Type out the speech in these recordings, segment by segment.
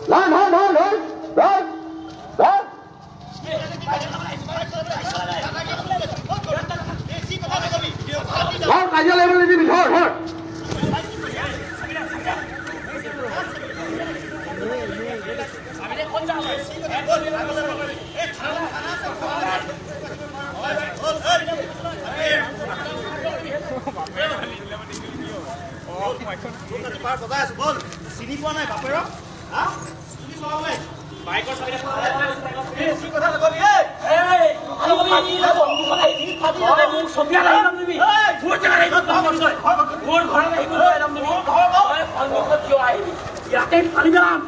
ধৰ ধৰ ধৰ ধৰ ধৰ ধৰ। ধৰ, কাজিয়া লাগিব নিদিবি, ধৰ ধৰ। চিনি পোৱা নাই বাপেৰক? হা, স্কুটি চলাবলৈ বেছি কথা নকবি। ইয়াতে ফালি পেলাম।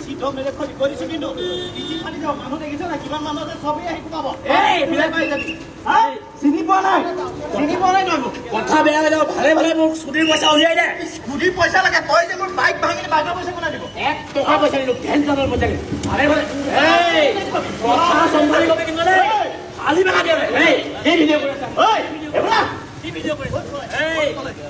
চিধ মেলে কৈ দিছো কিন্তু পিঠি ফালি যাব। মানুহ দেখিছ নাই, কিমান মানুহ আছে, চবেই আহি কোবাব। এই, এইবিলাক পাই যাবি। হা, চিনি পোৱা নাই? চিনি পোৱা নাই তই মোক? কথা বেয়া হৈ যাব। ভালে ভালে মোক স্কুটিৰ পইচা উলিয়াই দে। স্কুটিৰ পইচা লাগে? তই যে মোৰ বাইক ভাঙিলি, বাইকৰ পইচা কোনে দিব? এক টকা পইচা নিদিওঁ, ভেন পইচা নিদিওঁ। ভালে ভালে, এই কথা চম্ভালি কবি কিন্তু দেই, ফালি পেলাবি। এই কি ভিডিঅ' কৰি আছা? ঐ, এইবিলাক কি ভিডিঅ' কৰি আছা? এই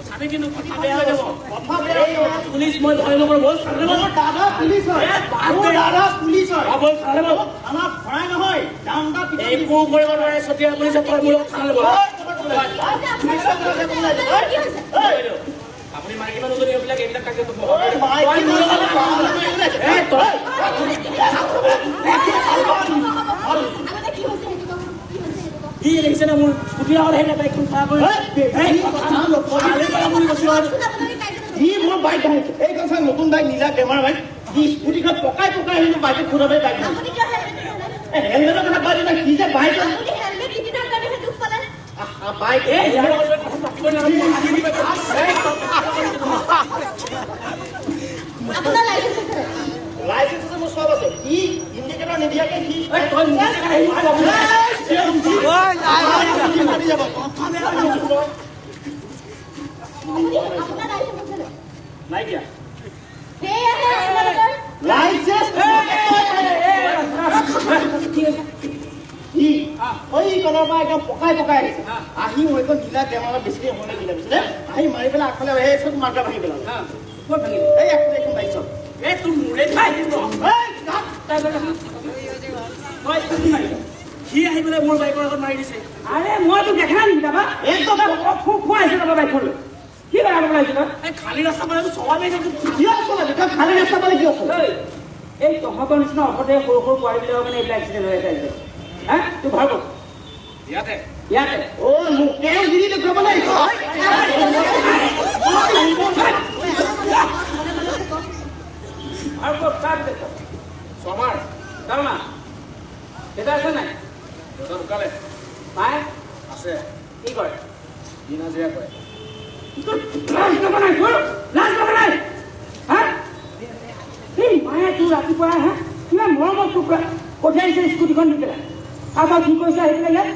চাবি কিন্তু, কথা বেয়া হৈ যাব। কথা বেয়া হৈ যাব। পুলিচ মই ভয় নকৰো, বল থানালৈ বল। মোৰ দাদা পুলিচ হয়। এ, বাদ মোৰ দে। দাদা পুলিচ হয়। অ, বল থানালৈ বল। থানাত ভৰাই নহয়, দাণ্ডা পিটন দিব। একো কৰিব নোৱাৰে চতিয়া পুলিচে, তই মোৰ লগত থানালৈ বল। ঐ, কথা ক'বলৈ আহিছ? পুলিচৰ কথা ক'বলৈ আহিছ? ঐ, ঐ, আপুনি মাইকী মানুহজনী এইবিলাক এইবিলাক কাজিয়া নকৰিব। ঐ, মাইকী মানুহ মাৰিবলৈ আহিছ? এই তই আগতে কি হৈছে সেইটো কওক, কি হৈছে সেইটো কওক। কি দেখিছে নে, মোৰ স্কুটিৰ আগত আহিলে বাইকখন খাৰা কৰি। এই, কথা নকবি। ভালে পালা বুলি কৈছো আৰু। কওকচোন, আপোনালোকে কাজিয়া নকৰিব। সি মোৰ বাইক ভাঙিছে। এইখন চাওক, নতুন বাইক, নীলা গ্লেমাৰ বাইক। সি স্কুটিখন পকাই পকাই আহি মোৰ বাইকত খুন্দাই বাইক ভাঙিছে। আপুনি কিয় হেলমেট পিন্ধা নাই? এই হেলমেটৰ কথা বাদ দি না, সি যে বাইক আপুনি হেলমেট নিপিন্ধাৰ কাৰণেহে দুখ পালে। আহা, বাইক এই ইয়াৰ লগত কথা পাতিবই নালাগে, মই মাতি দিম। এই, আপোনাৰ লাইচেঞ্চ আছে নাই? লাইচেঞ্চ আছে, মোৰ চব আছে। সি ইণ্ডিকেটৰ নিদিয়াকে সি এই, তই মোৰ জেগাত আহি মোক ক'ব। মাৰি যাব। আপুনি আপোনাৰ লাইচেঞ্চ আছে নাই? নাই দিয়া। সেয়াহে আপোনালোকৰ লাইচেঞ্চ কি হৈছে? সি এইকনৰ পৰা একদম পকাই পকাই আহিছে। আহি মোৰ এইখন নীলা গ্লেমাৰত বেছি দেৰি হোৱা নাই কিনা পিছতে আহি মাৰি পেলাই আগফালে এই চব মাৰ্কা ভাঙি পেলালে। হা, ক'ত ভাঙিলি? এই আগফালে এইখন বাইক চব। এই তোৰ মূৰে খাই দিব। এই, কাট। তই তই কি মাৰিলি? সি আহি পেলাই মোৰ বাইকৰ আগত মাৰি দিছে। আৰে মই তোক দেখা নাই নেকি তাৰপা? একদম খুৱাইছে তাৰপা বাইকখন লৈ। কি কথা ক'বলৈ আহিছ তই? এই খালী ৰাস্তা পালে চলাবি। কিয় চলাবি তই? খালী ৰাস্তা পালে কিয় চলাবি? এই, এই তহঁতৰ নিচিনা অসতে সৰু সৰু পোৱালীবিলাকৰ কাৰণে এইবিলাক এক্সিডেণ্ট হৈ আছে আজিকালি। হা, তোৰ ঘৰ ক'ত? ইয়াতে। ইয়াতে? অ, লোকেল গিৰি দেখুৱাবলৈ আহিছ? আৰু ক'ত কাক দেখ? ছমাৰ। তাৰ মা দেউতা আছে নাই? দেউতা ঢুকালে। মায়ে? আছে। কি কৰে? দিন হাজিৰা কৰে। তোৰ লাজ লগা নাই? তোৰ লাজ লগা নাই, হা? এই মায়ে তোৰ ৰাতিপুৱা, হা, কিমান মৰমত তোক পঠিয়াই দিছে স্কুটিখন দি পেলাই, তাৰপৰা কি কৰিছে? আহি পেলাই ইয়াত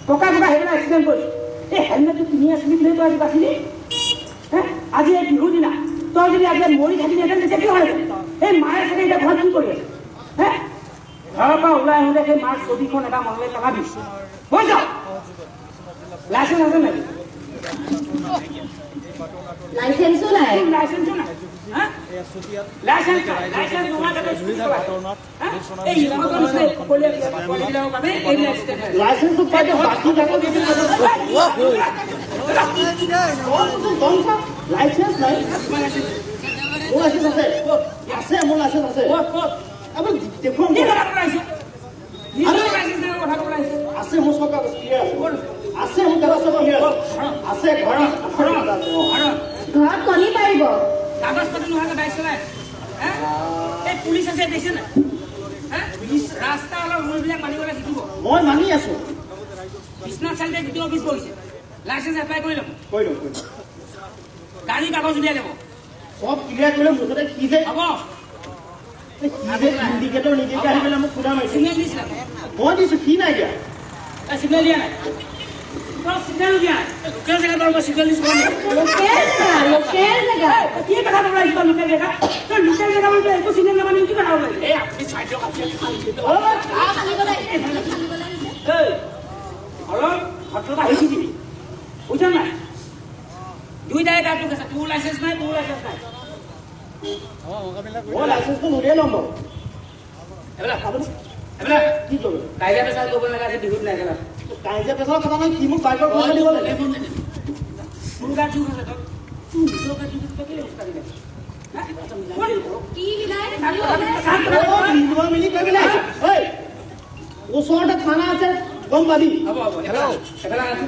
পকা পকা আহি পেলাই এক্সিডেণ্ট কৰিছে। এই হেলমেটটো পিন্ধি আছিলি বুলি তই আজি বাচিলি, হে? আজি এই বিহুৰ দিনা তই যদি আজি মৰি থাকিলিহেঁতেন, তেতিয়া কি হ'লহেঁতেন? এই মায়ে চাগে এতিয়া ঘৰত কি কৰি আছে, হে? ঘৰৰ পৰা ওলাই আহোঁতে সেই মাৰ ছবিখন এবাৰ মনলৈ পেলাবি, বুজিছ? লাইচেঞ্চ আছে নাই? লাইচেঞ্চো নাই? লাইচেঞ্চো নাই, হা? লাইচেঞ্চ নাই, লাইচেঞ্চ নোহোৱাকে তই স্কুটি চলাই, হা? এই ইহঁতৰ নিচিনা পোৱালিবিলাকৰ বাবে এইবিলাক accident হয়। লাইচেঞ্চটো পাই বাকী কাগজ। লাইচেঞ্চ নাই? মোৰ লাইচেঞ্চ আছে, আছে, মোৰ লাইচেঞ্চ আছে। ক'ত, ক'ত? আপুনি দেখুৱাম। কি কথা ক'বলৈ আহিছ? নিজৰ লাইচেঞ্চ নাই, কথা ক'বলৈ আহিছ? আছে, মোৰ চব কাগজ ক্লিয়াৰ আছে। আছে, মোৰ কাগজ চব ক্লিয়াৰ আছে। আছে, ঘৰত আছে, আছে, অ। ঘৰত ঘৰত কণী পাৰিব। কাগজ পাতি নোহোৱাকে বাইক চলাই, হা? এই পুলিচ আছে, দেখিছে নাই, হা? ৰাস্তা অলপ ৰুলবিলাক মানিবলৈ শিকিব। মই মানি আছো। বিশ্বনাথ চাৰিআলিতে দ্বিতীয় অফিচ বহিছে, লাইচেঞ্চ এপ্লাই কৰি ল'ব। কৰি লওক, কৰি লওক। গাড়ী কাগজ উলিয়াই ল'ব। চব ক্লিয়াৰ কৰিলে। মুঠতে সি যে হ'ব। সি যে ইণ্ডিকেটৰ নিদিয়াকে আহি পেলাই মোক খুন্দা মাৰিছে। চিগনেল দিছিলে? মই দিছো, সি নাই দিয়া। তই চিগনেল দিয়া নাই, তই চিগনেলো দিয়া নাই। লোকেল জেগাত বাৰু মই চিগনেল দিছো। লোকেল জেগা, লোকেল জেগা। এই, কি কথা ক'বলৈ আহিছ তই? লোকেল জেগা, তই লোকেল জেগা বুলি তই একো চিগনেল নামানি কি কথা ক'বলৈ আহিছ? এই আপুনি চাই দিয়ক, আপুনি ফালিবলৈ আহিছে, ফালিবলৈ আহিছে। এই, অলপ ভদ্ৰতা শিকি দিবি, বুজিছ নাই? দুইটাই গাত দুখ আছে। তোৰ লাইচেঞ্চ নাই, তোৰ লাইচেঞ্চ নাই। মই লাইচেঞ্চখন উলিয়াই ল'ম বাৰু। এইবিলাক আপুনি এইবিলাক কি কৰিব? কাজিয়া পেচাল কৰিব নালাগে, আজি বিহুত নাই খেলা। কাজিয়া পেচালৰ কথা নাই, সি মোক বাইকৰ পইচা দিব লাগে। তোৰ গাত দুখ আছে, তই তোৰ নিজৰ গাত দুখ আছে, তই কেলে উচতাবি লাগে? হা? শুন, কি মিলাই তাক কথা অ, মিলোৱা মিলি কৰি পেলাই। ঐ, ওচৰতে থানা আছে, গম পাবি। হ'ব হ'ব, এফালে এফালে আহোঁ,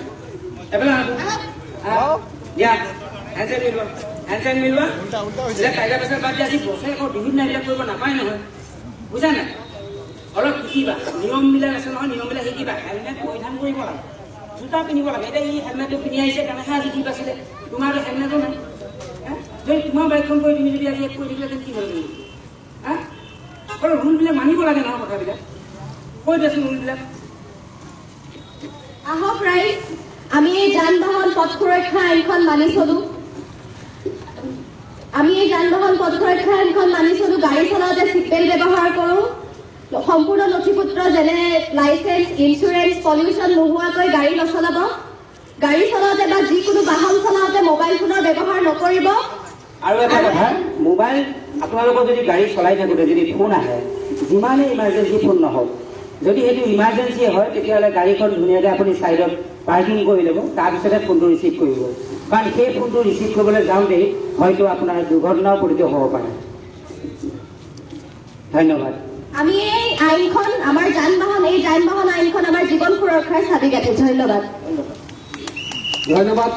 এফালে আহোঁ। আহ, দিয়া, হেণ্ডছেক মিলোৱা, হেণ্ডছেক মিলোৱা। এইবিলাক কাজিয়া পেচাল বাদ দিয়া, আজি বছৰেকৰ বিহুত নাই, এইবিলাক কৰিব নাপায় নহয়, বুজা নাই? অলপ শিকিবা, নিয়মবিলাক আছে নহয়, নিয়মবিলাক শিকিবা। হেলমেট পৰিধান কৰিব লাগে, জোতা পিন্ধিব লাগে। এতিয়া ই হেলমেটটো পিন্ধি আহিছে কাৰণেহে আজি কি বাচিলে, তোমাৰতো হেলমেটো নাই। হা? যদি তোমাৰ বাইকখন কৰি তুমি যদি আজি এক কৰি থাকিলে কি হ'ল তুমি? হা, অলপ ৰুলবিলাক মানিব লাগে নহয়, কথাবিলাক কৈ দিয়াচোন ৰুলবিলাক। আহক ৰাইজ, আমি এই যান বাহন পথ সুৰক্ষা আইনখন মানি চলো। আমি এই যান বাহন পথ সুৰক্ষা আইনখন মানি চলো। গাড়ী চলাওঁতে চিটবেল্ট ব্যৱহাৰ কৰোঁ। সম্পূৰ্ণ নথি পত্ৰ যেনে লাইচেন্স, ইঞ্চুৰেঞ্চ, পলিউশ্যন নোহোৱাকৈ গাড়ী নচলাব। গাড়ী চলাওঁতে বা যিকোনো বাহন চলাওঁতে মোবাইল ফোনৰ ব্যৱহাৰ নকৰিব। আৰু এটা কথা, মোবাইল আপোনালোকৰ যদি গাড়ী চলাই থাকোঁতে যদি ফোন আহে, যিমানেই ইমাৰ্জেঞ্চি ফোন নহওক, যদি সেইটো ইমাৰ্জেঞ্চি হয়, তেতিয়াহ'লে গাড়ীখন ধুনীয়াকৈ আপুনি ছাইডত পাৰ্কিং কৰি ল'ব, তাৰপিছতহে ফোনটো ৰিচিভ কৰিব। কাৰণ সেই ফোনটো ৰিচিভ কৰিবলৈ যাওঁতেই হয়তো আপোনাৰ দুৰ্ঘটনাও পতিত হ'ব পাৰে। ধন্যবাদ। আমি এই আইনখন আমাৰ যান বাহন এই যান বাহন আইনখন আমাৰ জীৱন সুৰক্ষাৰ চাবিকাঠি। ধন্যবাদ। ধন্যবাদ।